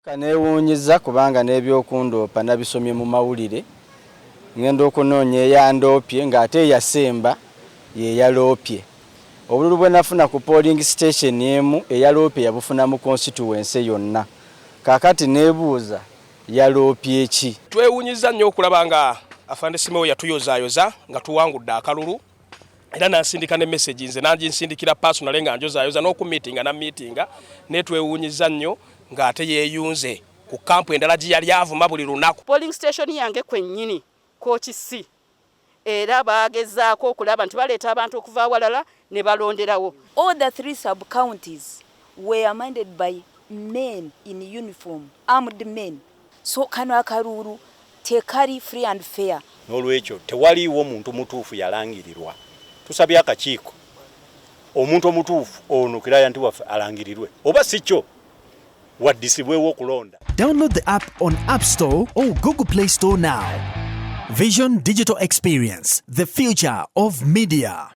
Kaneewuunyiza kubanga n'ebyokundoopa nabisomye mu mawulire. Ngenda okunoonya eyandoopye ng'ate eyasemba ye yaloopye. Obululu bwe nafuna ku polling station emu, eyaloopye yabufuna mu constituency yonna. Kaakati neebuuza, yaloopye ki? Twewuunyizza nnyo okulaba nga Afande Simeo yatuyozaayoza nga tuwangudde akalulu, era nansindika ne message, nze nanginsindikira personally nga njozaayoza n'okumiitinga na miitinga, naye twewuunyizza nnyo ng'ate yeeyunze ku kampu endala gye yali avuma buli lunaku. Polling station yange kwennyini Kooki C, era bagezaako okulaba nti baleeta abantu okuva awalala ne balonderawo. All the three sub counties were minded by men in uniform, armed men. So kano akaluulu tekali free and fair. N'olwekyo tewaliiwo muntu mutuufu yalangirirwa. Tusabye akakiiko omuntu omutuufu ono kirayanti waffe alangirirwe oba si kyo waddisibwewo okulonda. Download the app on App Store or Google Play Store now. Vision Digital Experience, the future of media.